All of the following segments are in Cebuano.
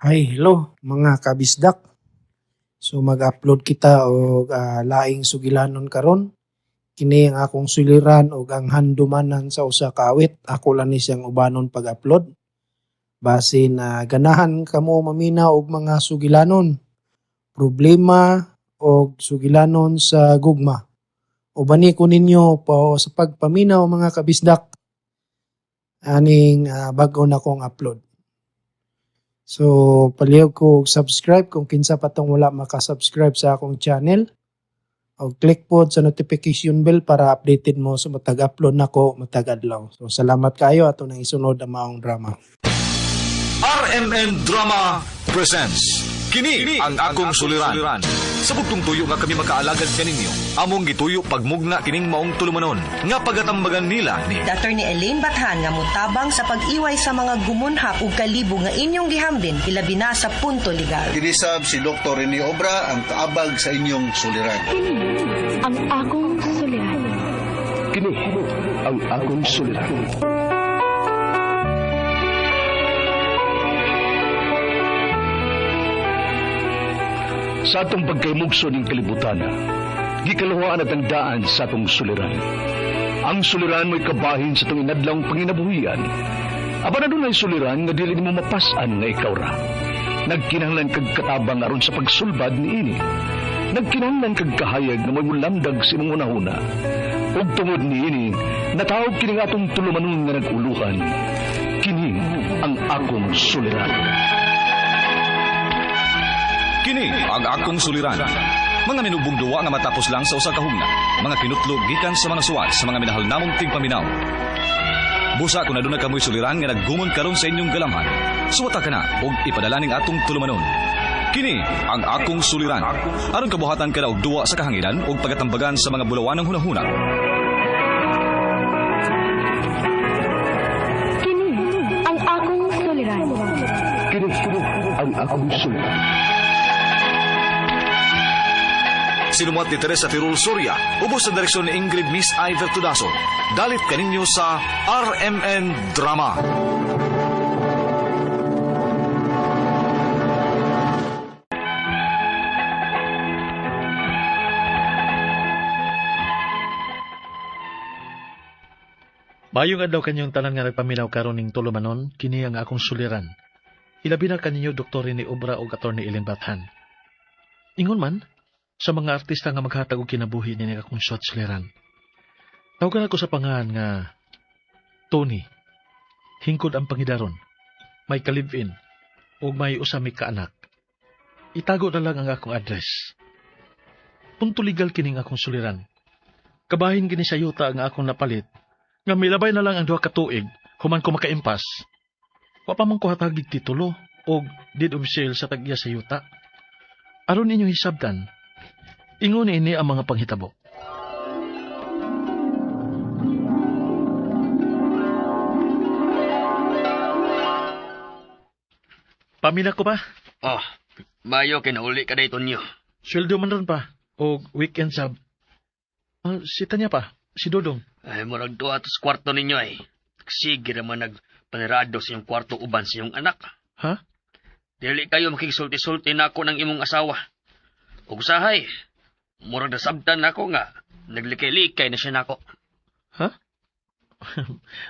Hi, hello mga kabisdak. So mag-upload kita og laing sugilanon karon. Kini ang akong suliran og ang handumanan sa usa ka awit. Ako lang ni siyang ubanon pag-upload. Basin na ganahan kamo maminaw og mga sugilanon, problema og sugilanon sa gugma. Ubani ko ninyo po sa pagpaminaw, mga kabisdak, aning bag-o na kong upload. So, palihog ko og subscribe kung kinsa pa tong wala maka-subscribe sa akong channel. O click pod sa notification bell para updated mo sa matag upload nako matag adlaw. So, salamat kayo, ato nang isunod ang maong drama. RMN Drama presents Kini ang Akong Suliran. Sa bugtong tuyo nga kami makaalagad kaninyo, among gituyo pagmugna kining maong tulumanon nga pagatambagan nila ni Attorney Elaine Bathan nga mutabang sa pag-iway sa mga gumunhap ug kalibo nga inyong gihambin, ilabi na sa punto legal. Kinisab si Dr. Rene Obra ang kaabag sa inyong suliran. Kini ang Akong Suliran. Kini ang Akong Suliran. Sa atong pagkaymugso ning kalibutan, gikaluhaan at ang daan sa atong suliran. Ang suliran mo'y kabahin sa atong inadlawng panginabuhian. Apan adunay suliran nga dili nimo mapas-an nga ikaw ra. Nagkinahanglan kag katabang aron sa pagsulbad niini. Nagkinahanglan kag kahayag nga mo'y mulamdag sa imong hunahuna. Ug tungod niini, natawag kini nga atong tulumanon nga nag-uluhan. Kini ang Akong Suliran. Kini ang Akong Suliran. Mga minubong duwa nga matapos lang sa usa ka hugna. Mga kinutlog gikan sa mga suwat sa mga minahal namong tigpaminaw. Busa kung aduna kamoy suliran nga naggumon karon sa inyong galamhan, suwata ka na og ipadala ning atong tulumanon. Kini ang Akong Suliran. Aron kabuhatan ka na og duwa sa kahanginan og pagatambagan sa mga bulawanang hunahuna. Kini ang Akong Suliran. Kini ang Akong Suliran. Sinumuat ni Teresa Tirul Soria, ubos sa direksyon ni Ingrid Miss Iver Tudaso. Dalit kaninyo sa RMN Drama. Mayong adlaw kanyong tanan nga nagpaminaw karon ning tulumanon, kini ang Akong Suliran. Ilabi na kaninyo Dr. Rene Obra ug Attorney Ellen Bathan. Ingon man sa mga artista nga maghatag og kinabuhi nining akong short suliran. Tawagan ako sa pangalan nga Tony. Hingkod ang pangidaron. May ka-live-in ug may usa mi kaanak. Itago na lang ang akong address. Punto legal kining akong suliran. Kabahin kini sa yuta ang akong napalit nga milabay na lang ang 2 ka tuig human ko makaimpas. Wa pa man ko hatagig titulo og deed of sale sa tag-iya sa yuta. Aron ninyong hisabtan, ingon ini ang mga panghitabo. Pamina ko pa. Oh, mayo kinauli ka dayto niyo. Sweldo man ron pa. O weekend sub. Si Tanya pa. Si Dodong. Ay, murag duha tos kwarto ninyo ay. Sige raman nagpanirado sa iyong kwarto uban sa iyong anak. Ha? Dili kayo makigsulti-sulti na ako ng imong asawa. Ug usahay, murag nasabtan nako nga naglikay-likay na siya nako. Ha?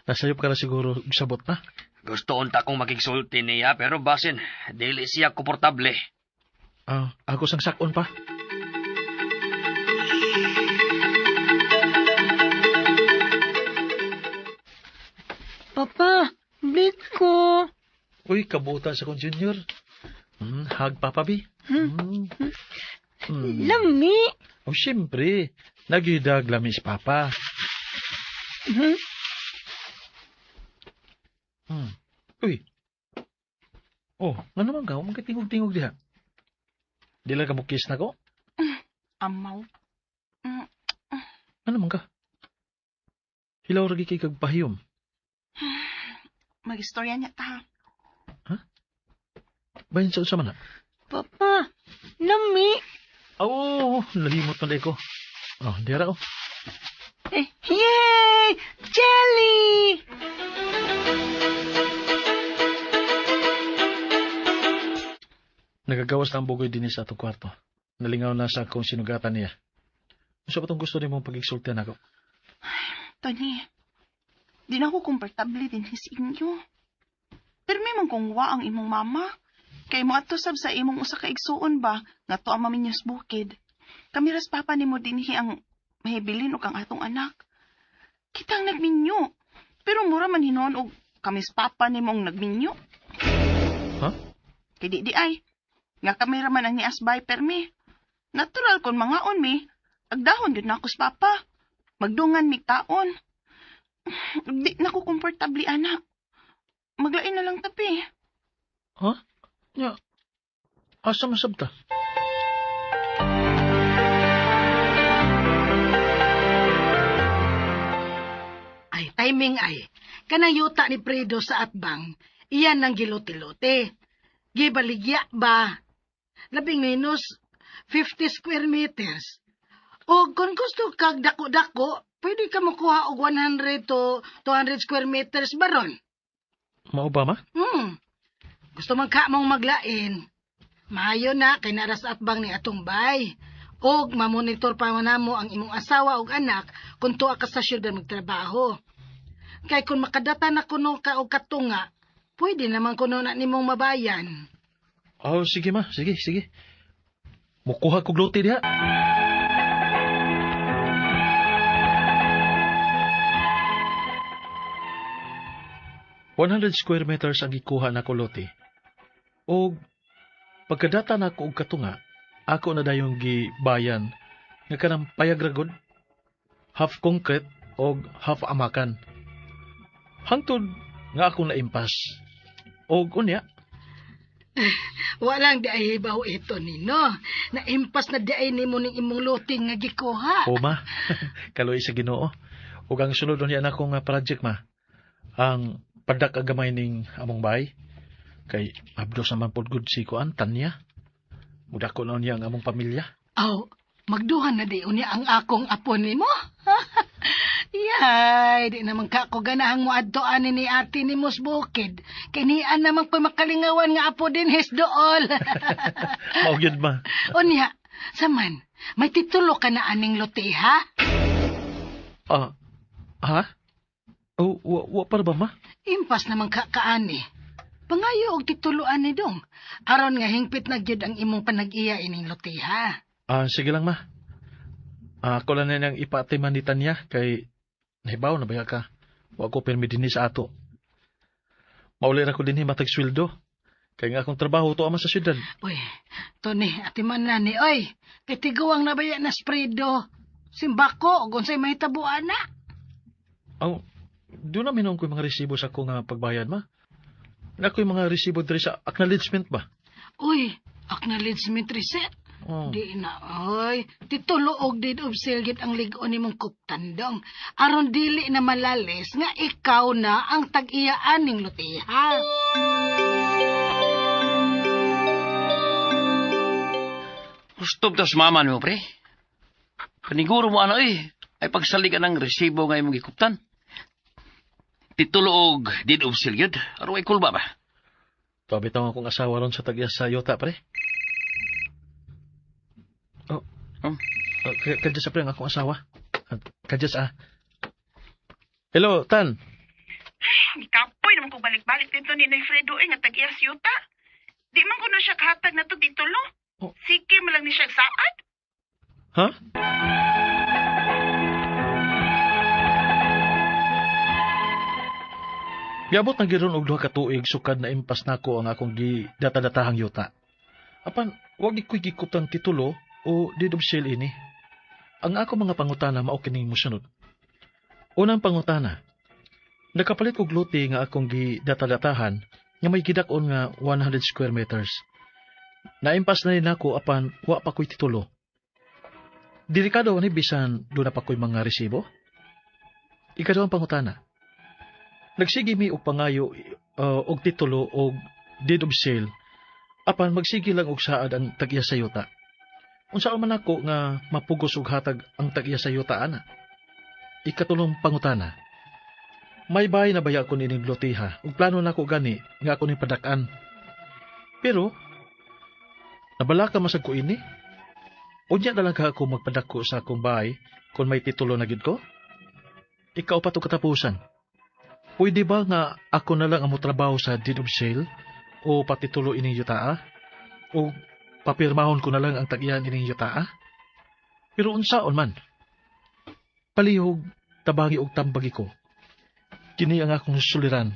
Nasayop ka na siguro og sabot na. Gusto unta kong makigsulti niya pero basin dili siya komportable. Ako sang sakon pa. Papa, blit ko. Uy, kabutan sa kong junior. Hag Papa B. Lami. Oh, siyempre. Nagidag lami si Papa. Uy. Oh, nga naman ka? Huwag tingog-tingog diha. Di lang ka mo kiss na ko? Amaw. Ano man ka? Hilaw ragi kay kag pahiyom. Mag-istorya niya ta. Ha? Bahin sa unsa man na? Papa, lami. Oh, nalimot man ko. Oh, dira ko. Eh, yay! Jelly! Nagagawas na ang bugoy dinhi sa atong kwarto. Nalingaw na sa akong sinugatan niya. Unsa ba tong gusto nimong pagigsultihan ako? Tony, di na ako komportable din sa inyo. Pero may man kung wa ang imong mama. Kay mo ato sab sa imong usa ka igsuon ba nga to ang maminyos bukid. Kami ras papa nimo dinhi ang mahibilin og ang atong anak. Kitang nagminyo. Pero mura man hinuon og kami sa papa nimo ang nagminyo. Ha? Kay di di ay. Nga kami ra man ang niasbay permi. Natural kon mangaon mi, agdahon gyud nako sa papa. Magdungan mi taon. Di na ko komportable ana. Maglain na lang tapi. Ha? Nya. Asa man sab ta? Ay, timing ay. Kanang yuta ni Fredo sa Atbang, iyan ang gilote-lote. Gibaligya ba? Labing minus 50 square meters. O kung gusto kag dako-dako, pwede ka makuha og 100 to 200 square meters baron. Mao ba, ma? Gusto man ka mong maglain. Maayo na kay naras atbang ni atong bay. Og mamonitor pa man namo ang imong asawa og anak kung tuwa ka sa syudad magtrabaho. Kay kung makadata na kuno ka og katunga, pwede naman kuno na nimong mabayan. Oh, sige ma, sige, sige. Mukuha kog lote diha. ...100 square meters ang gikuha nako lote. Og pagkadata nako og katunga, ako na dayong gibayan nga kanang payag ra gud, half concrete og half amakan. Hangtod nga akong naimpas. Og unya, Walang di ay hibaw ito nino. Naimpas na di ay nimo ning imong lote nga gikuha. O ma, kaloy sa Ginoo. Ug ang sunod unya nako nga project ma, ang padak agamay ning among bahay. Kay abdos naman pod gud si kuan Tanya. Mudako na niya ang among pamilya. Aw, magduhan na di unya ang akong apo nimo. Yay, di naman ka ko ganahang moadto ani ni ate ni Mos Bukid. Kay nian naman ko'y makalingawan nga apo din his dool. Mao gyud ma. Unya, saman, may titulo ka na aning lote, ha? Ah, ha? Oh, wa para ba ma? Impas naman ka kaani. Pangayo og titulo ani dong. Aron nga hingpit na gyud ang imong panag-iya ining lote, ha? Ah, sige lang ma. Ah, ako lang na nang ipaatiman ni Tanya kay nahibaw na baya ka. Wa ko pirmi dinhi sa ato. Mauli ra ko dinhi matag sweldo. Kay nga akong trabaho to ama sa syudad. Uy, Tony, atiman na ni, oy. Kay tiguang na baya na spredo. Simbako, og unsay mahitabuan na. Aw, doon na minom ko yung mga resibo sa akong pagbayad, ma. Na ko yung mga resibo diri sa acknowledgement ba? Uy, acknowledgement receipt. Oh. Di na, oy. Titulo og deed of sale gid ang lig-on nimong kuptandong. Aron dili na malalis nga ikaw na ang tag-iya aning loteha. Gusto ba sa mama nimo, pre? Paniguro mo ano eh, ay pagsaligan ng resibo nga imong gikuptan. Titulo og deed of sale yun. Aron ay kulba ba? Tabi tawag akong asawa ron sa tag-iya sa yota, pre. Oh. Kadya sa pre, ang akong asawa. Kadya sa... Hello, Tan. Gikapoy naman ko balik-balik dito ni Noy Fredo eh, nga tag-iya sa yuta. Di man kuno siya kahatag na to titulo. Oh. Sige man lang ni siya saad. Ha? Giabot na giron og duha ka tuig sukad na impas nako ang akong gidata-datahang yuta. Apan wag ko'y gikuptang titulo o deed of sale ini. Ang ako mga pangutana mao kining mosunod. Unang pangutana, nakapalit og lote nga akong gidata-datahan nga may gidak-on nga 100 square meters. Naimpas na ni nako apan wa pa ko'y titulo. Delikado ni bisan doon na pa ko'y mga resibo. Ikaduhang pangutana, nagsige mi og pangayo og titulo og deed of sale apan magsige lang og saad ang tag-iya sa yuta. Unsa man ako nga mapugos og hatag ang tag-iya sa yuta ana? Ikatulong pangutana, may bahay na baya ko nining loteha ug plano nako gani nga ako ning padak-an. Pero Nabalaka man sad ko ini. Unya na lang ka ako magpadako sa akong bahay kung may titulo na gid ko? Ikaw pa to katapusan. Pwede ba nga ako na lang ang motrabaho sa deed of sale o patitulo ining yutaa? O papirmahon ko na lang ang tag-iyan ining yutaa? Pero unsaon man? Palihog, tabangi og tambagi ko. Kini ang akong suliran.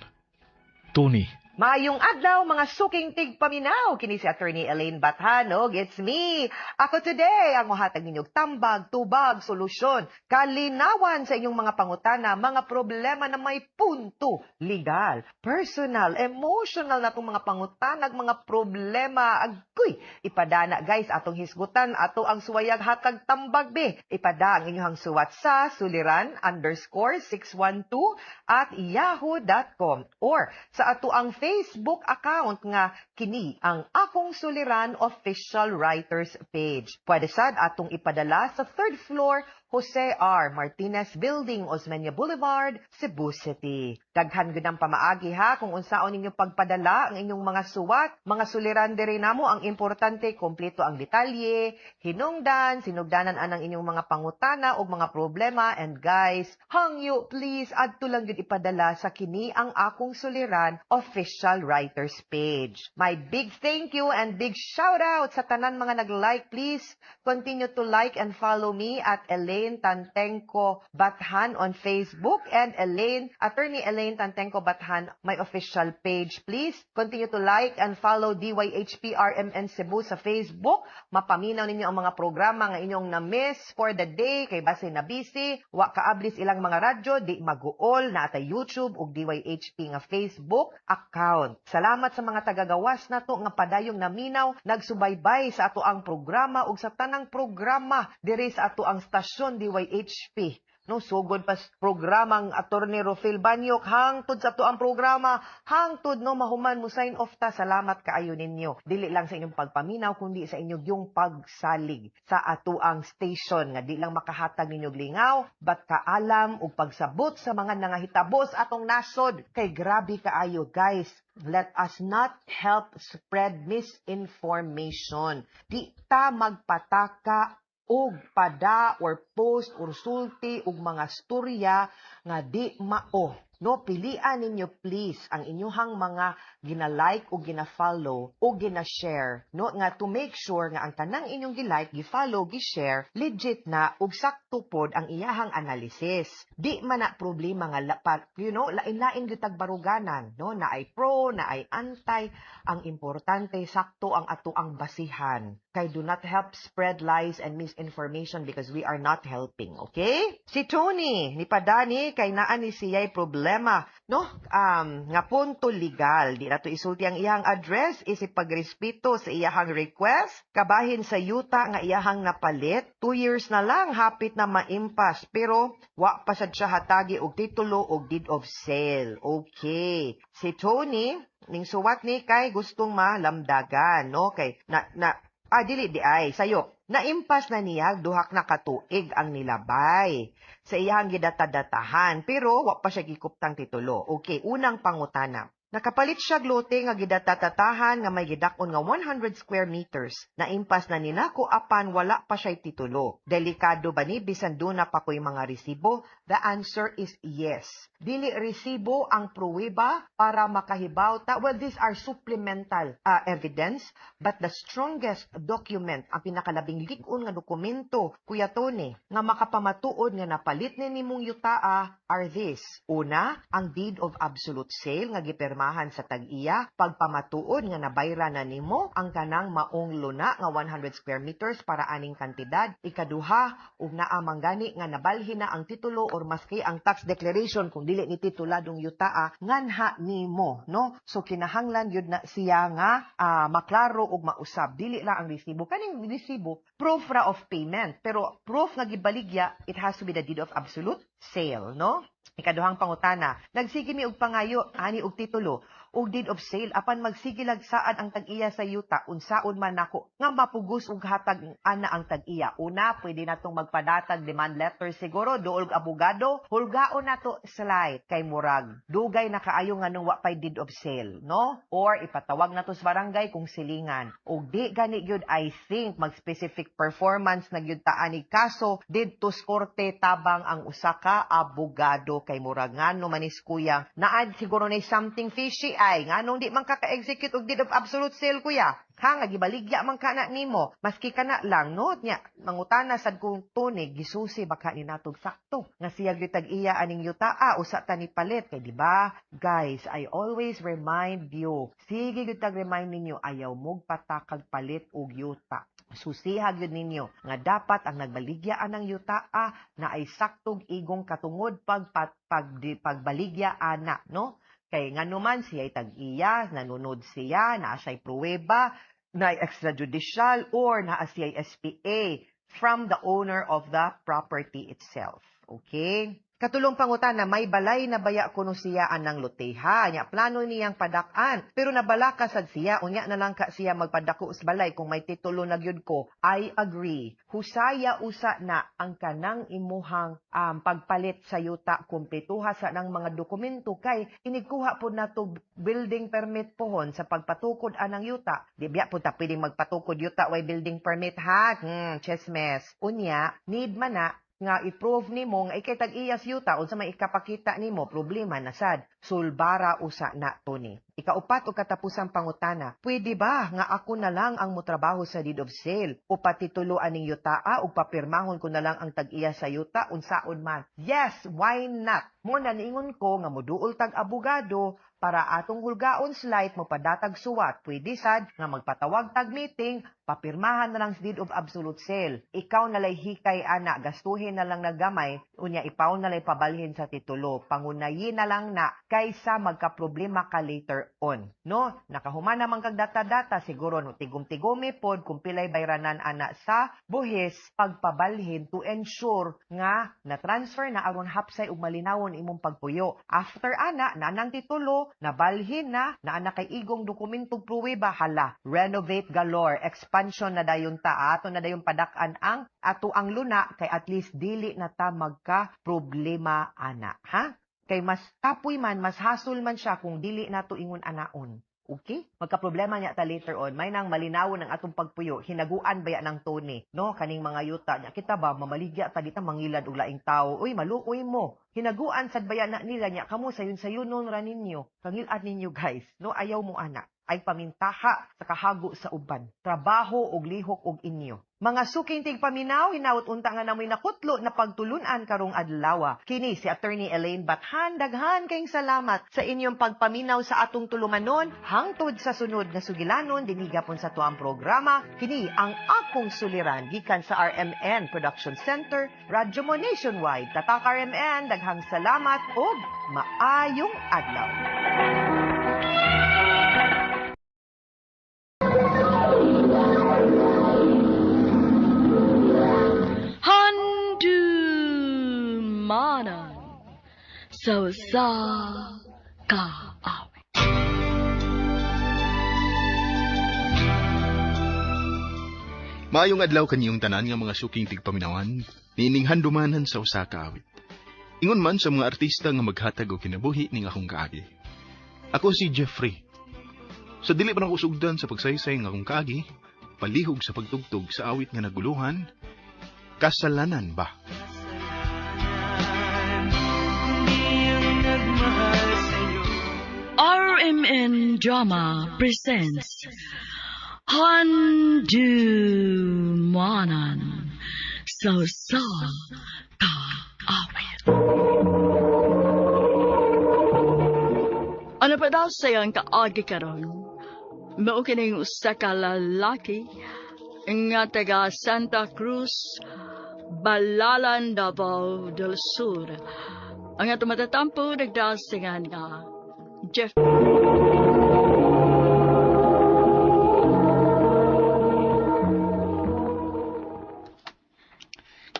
Tony. Maayong adlaw, mga suking tigpaminaw. Kini si Attorney Elaine Bathanog. It's me. Ako today ang mohatag ninyong tambag, tubag, solusyon, kalinawan sa inyong mga pangutana, mga problema na may punto, legal, personal, emotional na itong mga pangutana, mga problema. Agoy, ipadana, guys, atong hisgutan, ato ang suwayag hatag tambag be. Ipada ang inyong suwat sa suliran_612@yahoo.com or sa ato ang Facebook account nga kini ang Akong Suliran Official Writers page. Pwede sad atong ipadala sa third floor, Jose R. Martinez Building, Osmeña Boulevard, Cebu City. Daghan gud ang pamaagi ha kung unsaon ninyo pagpadala ang inyong mga suwat, mga suliran diri namo. Ang importante, kompleto ang detalye, hinungdan, sinugdanan anang inyong mga pangutana o mga problema. And guys, hangyo please, adto lang gyud ipadala sa kini ang Akong Suliran Official Writers page. My big thank you and big shout out sa tanan mga nag-like. Please continue to like and follow me at Elaine Tantengco Bathan on Facebook and Elaine, Attorney Elaine Tantengco Bathan, my official page. Please continue to like and follow DYHPRMN Cebu sa Facebook. Mapaminaw ninyo ang mga programa nga inyong na-miss for the day kay base na busy, wa kaablis ilang mga radyo, di maguol na atay YouTube ug DYHP nga Facebook account. Salamat sa mga tagagawas nato nga padayong naminaw, nagsubaybay sa ato ang programa ug sa tanang programa diri sa ato ang stasyon DYHP. No, sugod pa sa programang Attorney Rofil Banyok hangtod sa ato ang programa, hangtod no mahuman mo sign off ta. Salamat kaayo ninyo. Dili lang sa inyong pagpaminaw kundi sa inyong yung pagsalig sa ato ang station nga di lang makahatag ninyo og lingaw but kaalam ug pagsabot sa mga nangahitabo sa atong nasod kay grabe kaayo, guys. Let us not help spread misinformation. Di ta magpataka og pada or post or sulti og mga storya nga di mao. No, pilian ninyo please ang inyuhang mga gina-like o gina-follow o gina-share, no, nga to make sure nga ang tanang inyong gi-like, gi-follow, gi-share legit na ug sakto pod ang iyahang analysis. Di man na problema nga la, pa, lain-lain gyud tag baruganan, no, na ay pro, na ay anti. Ang importante, sakto ang ato ang basihan. Kay do not help spread lies and misinformation because we are not helping, okay? Si Tony ni padani kay naa ni siya'y problema, no, nga punto legal. Di na to isulti ang iyang address isip pagrespeto sa iyahang request kabahin sa yuta nga iyahang napalit. 2 years na lang hapit na maimpas pero wa pa sad siya hatagi og titulo og deed of sale. Okay, si Tony ning suwat ni kay gustong malamdagan, no, kay na na dili di ay sayo naimpas na niya, duhak na katuig ang nilabay sa iyang gidatadatahan pero wa pa siya gikuptang titulo. Okay, unang pangutana. Nakapalit siya lote nga gidatatatahan nga may gidak-on nga 100 square meters. Naimpas na ninako apan wala pa siya titulo. Delikado ba ni bisan duna pa ko'y mga resibo? The answer is yes. Dili resibo ang pruweba para makahibaw ta. Well, these are supplemental evidence, but the strongest document, ang pinakalabing lig-on nga dokumento, Kuya Tony, nga makapamatuod nga napalit ni nimong yutaa are this. Una, ang deed of absolute sale nga gipirmahan sa tag-iya, pagpamatuod nga nabayra na nimo ang kanang maong luna nga 100 square meters para aning kantidad. Ikaduha, ug naa man gani nga nabalhin na ang titulo or maski ang tax declaration kung dili ni tituladong yutaa nganha nimo, no? So kinahanglan yun na siya nga maklaro ug mausab. Dili lang ang resibo. Kaning resibo, proof ra of payment. Pero proof nga gibaligya, it has to be the deed of absolute sale, no? Ikaduhang pangutana, nagsige mi og pangayo ani og titulo og deed of sale apan magsigilag saad ang tag-iya sa yuta, unsaon man nako nga mapugos og hatag ana ang tag-iya? Una, pwede natong magpadatag demand letter siguro duol og abogado, hulgaon nato slight kay murag dugay na kaayo nganong wa pay deed of sale, no? Or ipatawag nato sa barangay kung silingan. Og di gani gyud, I think mag specific performance na gyud ta ani kaso didto sa korte, tabang ang usa ka abogado kay murag ngano manis kuya, naad siguro na something fishy ay nganong di man ka ka-execute og deed of absolute sale, kuya, ha, nga gibaligya man kana nimo, maski kana lang, no? Nya mangutana sad kung Tony gisusi baka ni natog sakto nga siya gyud tag-iya aning yutaa, usa ta ni palit kay, di ba guys, I always remind you, sige gyud tag remind ninyo, ayaw mog patakag palit og yuta. Susiha gyud ninyo nga dapat ang nagbaligya anang yutaa na ay saktog igong katungod pag, pag, di, pagbaligya ana, no? Kay ngano man siya ay tag-iya, nanunod siya, naa siya'y pruweba, na extrajudicial or naa siya'y SPA from the owner of the property itself. Okay? Katulong pangutana, may balay na baya kuno siya anang loteha? Nya plano niyang padak-an. Pero nabalaka sad siya, unya na lang ka siya magpadako sa balay kung may titulo na gyud ko. I agree. Husaya usa na ang kanang imuhang pagpalit sa yuta, kumpletuha sa nang mga dokumento kay inigkuha po nato building permit pohon sa pagpatukod anang yuta. Di biya po ta pwedeng magpatukod yuta way building permit, ha? Chesmes. Unya, need man na nga i-prove nimo nga ikay tag-iyas yuta, unsa may ikapakita nimo, problema na sad. Sulbara usa na, Tony. Ikaupat o katapusang pangutana, pwede ba nga ako na lang ang motrabaho sa deed of sale o patitulo aning yutaa ug papirmahon ko na lang ang tag-iya sa yuta unsaon man? Yes, why not? Mo na niingon ko nga moduol tag abogado para atong hulgaon slight mo padatag suwat. Pwede sad nga magpatawag tag meeting, papirmahan na lang sa deed of absolute sale. Ikaw na lay hikay ana, gastuhin na lang nagamay, unya ipaw na lay pabalhin sa titulo. Pangunayin na lang na kaysa magkaproblema ka later on. No? Nakahuman naman kag data-data, siguro no tigom-tigomi pod kung pilay bayranan ana sa buhis pagpabalhin to ensure nga na transfer na aron hapsay ug malinawon imong pagpuyo. After ana, nanang titulo, nabalhin na, naa kay igong dokumentong pruweba, hala, renovate galore, expansion na dayon ta, ato na dayon padak-an ang ato ang luna kay at least dili na ta magka problema ana, ha? Kay mas kapoy man, mas hasol man siya kung dili nato ingon anaon. Okay? Magka-problema niya ta later on. May nang malinawon ang atong pagpuyo, hinaguan baya ng Tony, no? Kaning mga yuta niya. Kita ba, mamaligya ta dita mangilad og laing tao. Uy, maluoy mo. Hinaguan sad baya na nila niya kamo sayon-sayunon ra ninyo. Kangilad ninyo guys, no? Ayaw mo ana. Ay pamintaha sa kahago sa uban. Trabaho og lihok og inyo. Mga suking tigpaminaw, hinawot unta nga namoy nakutlo na pagtulunan karong adlaw. Kini si Attorney Elaine Bathan, daghan kayong salamat sa inyong pagpaminaw sa atong tulumanon hangtod sa sunod nga sugilanon dinhi gapon sa tuang programa. Kini ang Akong Suliran gikan sa RMN Production Center, Radyo Mo Nationwide. Tatak RMN, daghang salamat ug maayong adlaw. Handumanan sa usa ka awit. Maayong adlaw kaniyong tanan nga mga suking tigpaminawan, niining handumanan sa usa ka awit. Ingon man sa mga artista nga maghatag og kinabuhi ning akong kaagi. Ako si Jeffrey. Sa dili pa nako sugdan sa pagsaysay ng akong kaagi, palihog sa pagtugtog sa awit nga naguluhan, Kasalanan Ba? RMN Drama presents Handumanan sa usa ka awit. Ano pa daw sayang kaagi karon? Mao kining usa ka lalaki nga taga Santa Cruz, Balalan, Davao del Sur. Ang atong matatampo nagdasingan nga Jeff.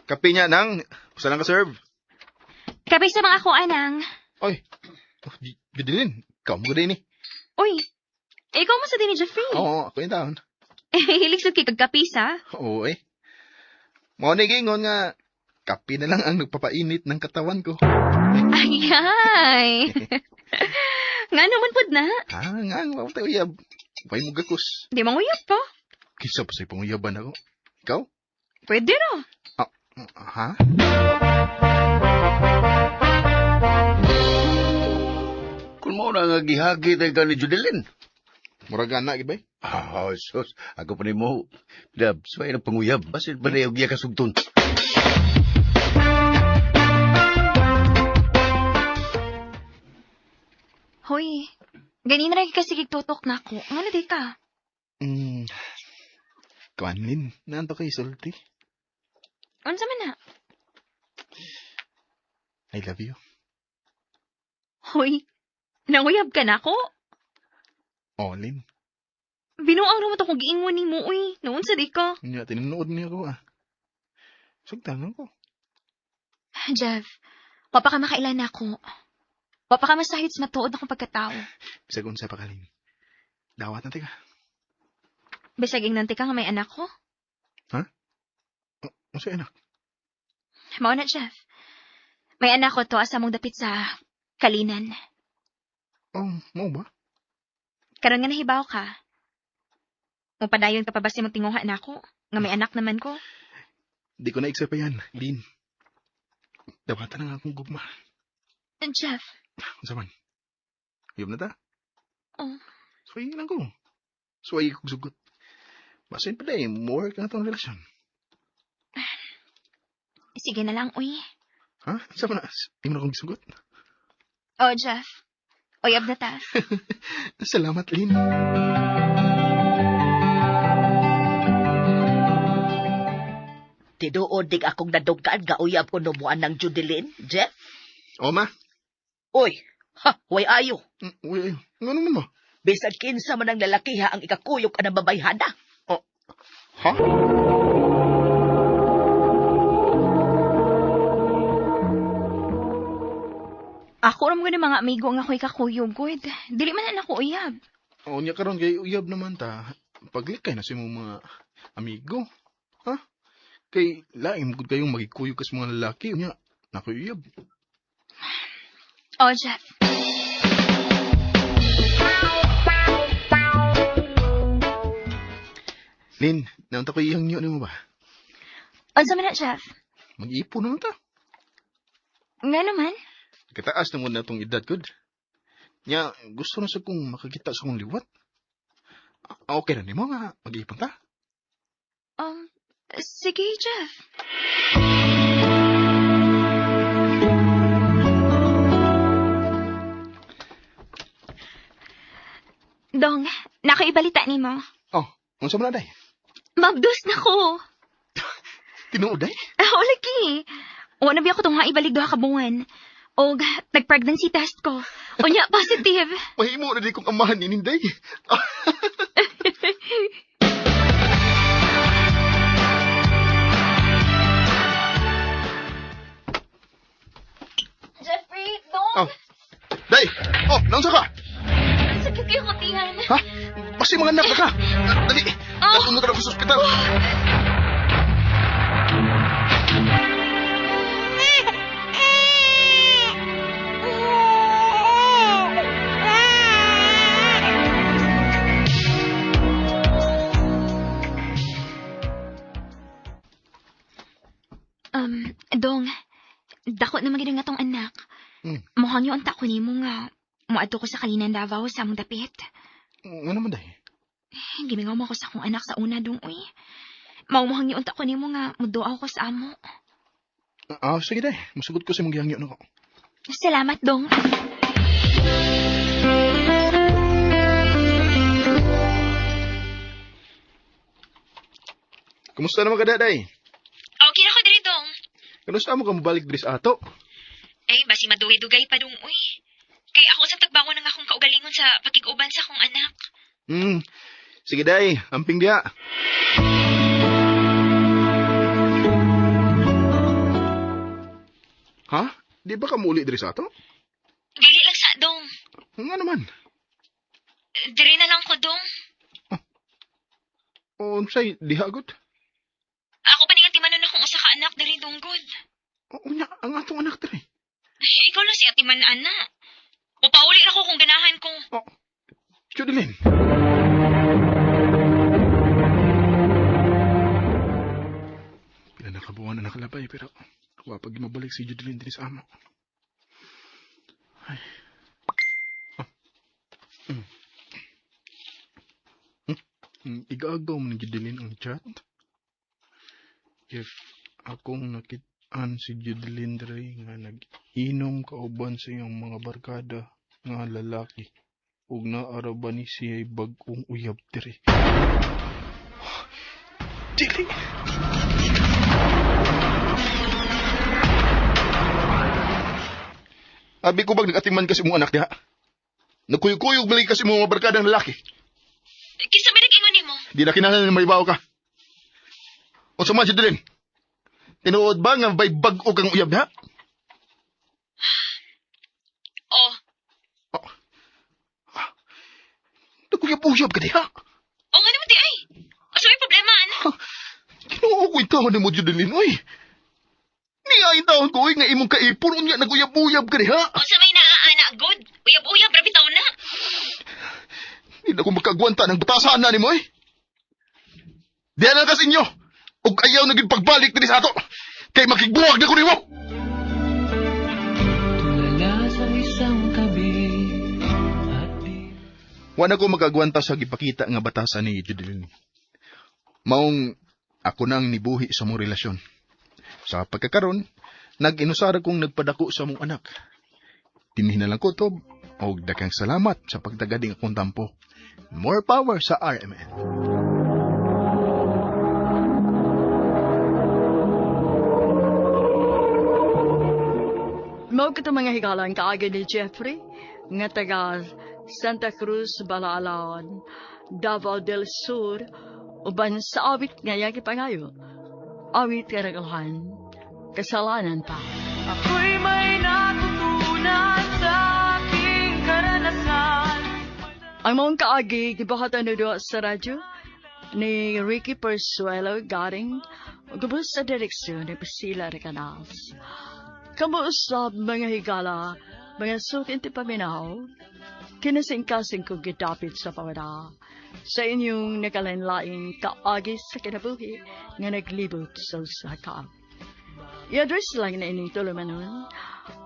Kape niya nang, usa lang ka-serve. Kapay sa mga ako, anang. Oy, Judeline, ikaw mo ni. Uy, ikaw mo sa din ni Jeffrey. Oo, ako yung taon. Hilig sa kay kagkapis, ha? Oo, eh. Mao ni gingon nga, kape na lang ang nagpapainit ng katawan ko. Ay, ay. Nga naman pod na. Ha, nga, nga, tayo uyab. Way mo gakos. Di manguyab pa. Kisa pa sa'yo panguyaban ako. Ikaw? Pwede ra. Ah, ha? Kung mao na nga gihagi tayo ka ni Judeline. Murag na, gibay? Ah, sus. Ako pa ni mo. Dab, suway ng panguyab. Basin pa na yung giya kasugton. Hoy, ganin ra kasi tutok na ako. Ngano di ka? Kuanlin, naanto kay sulti. Unsa man na? I love you. Hoy, nanguyab ka na ako? Oh, Lin. Binuang naman to kung giingon ni mo, uy. Noon sa di ka. Nya, tinunood niya ako, ah. Sugtangan ko. Jeff, wa pa ka makailan ako. Wa pa ka masahit sa matuod akong pagkatao. Bisag unsa pa ka, Lin. Dawat na tika. Bisag ingnan ka nga may anak ko. Ha? Unsa anak? Mao na, Jeff. May anak ko to asa mong dapit sa Kalinan. Oh, mao ba? Karon nga nahibaw ka. Mupadayon ka pa ba sa imong tinguha nako? Nga may anak naman ko. Di ko na-accept pa yan, Lin. Dawatan na nga akong gugma. Jeff. Unsa man? Uyab na ta? Oh. Suwayin lang ko. Suwayin kong sugot. Basin pa na more ka na tong relasyon. Sige na lang, uy. Ha? Unsa man na? Di mo na akong gisugot? Oh, Jeff. Uyab na ta. Salamat, Lin. Tinuod dig akong nadugkaan gauyab ko numuan ng Judeline, Jeff? O, ma. Uy, ha, way ayo. Uy, ayo. Ngano man, ma? Bisag kinsa man ang lalakiha ang ikakuyok anang babayhana. Oh, ha? Ako ra mo mga amigo nga ako'y kakuyog, good. Dili man na ako uyab. O, niya karon kay uyab naman ta. Paglikay na sa imong mga amigo. Ha? Kay lain gud kayong magikuyog kas mga lalaki. Unya, nakoy uyab. Oh, Jeff. Lin, naunta ko iyang niyo nimo ba? Unsa man na, Jeff? Mag-ipon naman ta. Nga naman. Kataas na mo na tong edad, good. Nya, gusto na sa kong makakita sa kong liwat. Okay na nimo nga, mag-ipon ta. Sige, Jeff. Dong, nakaibalita nimo. Oh, unsa man na, day? Mabdos na ko. Tinuod, day? Ah, lagi. Wa na biya ko tong haibalik duha ka buwan. Og nag-pregnancy test ko. Unya, positive. Mahimo na di kong amahan ni Ninday. Jeffrey, Dong. Oh. Day! Oh, naunsa ka? Sakit kayo kutihan. Ha? Basta mga anak na ka. Dali. Oh. Natulog ka na sa ospital. Dong, dako na maging nga tong anak. Mukhang yung unta ko nimo nga moadto ko sa Kalinan Davao sa among dapit. Nga naman, day? Gimingaw mo ako sa akong anak sa una, dong, uy. Maumuhang yung unta ko nimo nga muduaw ko sa amo. Ah, sige, day. Musugot ko sa imong gihangyo nako. Salamat, dong. Kumusta naman ka, day? Okay na ko diri, dong. Kanusta mo ka mobalik diri sa ato? Ay, basi madugay-dugay pa, dong, uy. Kay ako sa tagbangon ng akong kaugalingon sa pakig-uban sa akong anak. Sige, day. Amping diya. Ha? Di ba ka muuli diri sa ato? Dili lang sa dong. Nga naman. Diri na lang ko dong. O, unsay diha gud? Ako pa ning atimanon akong usa ka anak diri dong gud. Unya, ang atong anak diri. Ay, ikaw lang si atiman ana. Mupauli ra ko kung ganahan ko. Judeline. Pila na kabuan na nakalabay pero wa pag mabalik si Judeline dinhi sa amo. Ay. Oh. Igaagaw mo ni Judeline ang chat. If akong nakitaan si Judeline diri nga nag-inom kauban sa iyang mga barkada nga lalaki ug naa ra ba ni siya'y bag-ong uyab diri. Dili! Abi ko bag nag-atiman kasi mong anak diha? Nagkuyog-kuyog balik kasi mong mga barkadang lalaki. Kinsa ba nag-ingon nimo? Di na kinahanglan na mahibaw ka. Unsa man, Judeline? Tinuod ba nga may bag-o kang uyab diha? Oh. Oh. Nagkuyab-uyab ka diha? O nga naman di ay. Asa may problema, ana? Ginoo ko itaw ni mo, Judeline, oy. Niya taon ko, oy, nga imong kaipon, unya naguyab-uyab ka diha. Unsa may naa-ana, good? Uyab-uyab, ra bitaw na. Hindi na ko makagwanta ng batasan na ni mo, oy. Diyan na ka sa inyo. Ug ayaw na gid pagbalik diri sa ato. Kay makigbuwag na ko nimo. Wa na ko makagwanta sa gipakita nga batasan ni Judeline. Maong ako nang nibuhi sa mong relasyon. Sa pagkakaron, nag-inusara kong nagpadako sa mong anak. Tinhin na lang ko to, og daghang salamat sa pagtagading akong tampo. More power sa RMN. Mao kato mga higalan kaagi ni Jeffrey nga taga Santa Cruz, Balalan, Davao del Sur, uban sa awit nga iyang gipangayo. Awit nga nagulhan, kasalanan pa. Ako'y may natutunan sa aking karanasan. Ang maong kaagi, gibuhatan na doon sa radyo ni Ricky Persuelo Garing, gubos sa direksyon ni Priscilla Recanals. Kamuusap mga higala, mga sukin ti paminaw, kinasingkasing ko gidapit sa pawala, sa inyong nakalanlaing kaagi sa kinabuhi nga naglibot sa usa ka. I-address lang na inyong tulumanon,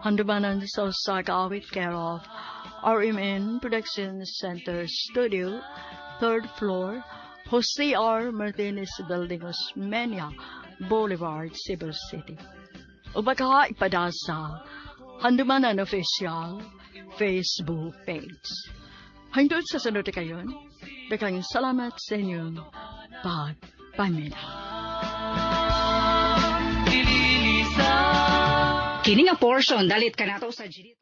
handumanan sa usa ka awit care of RMN Production Center Studio, 3rd floor, Jose R. Martinez Building, Osmeña Boulevard, Cebu City. O baka ipadasa Handumanan Official Facebook page. Hangtod sa sunod na kayon, daghang salamat sa inyong pagpaminaw. Kini nga portion dalit kanato sa G.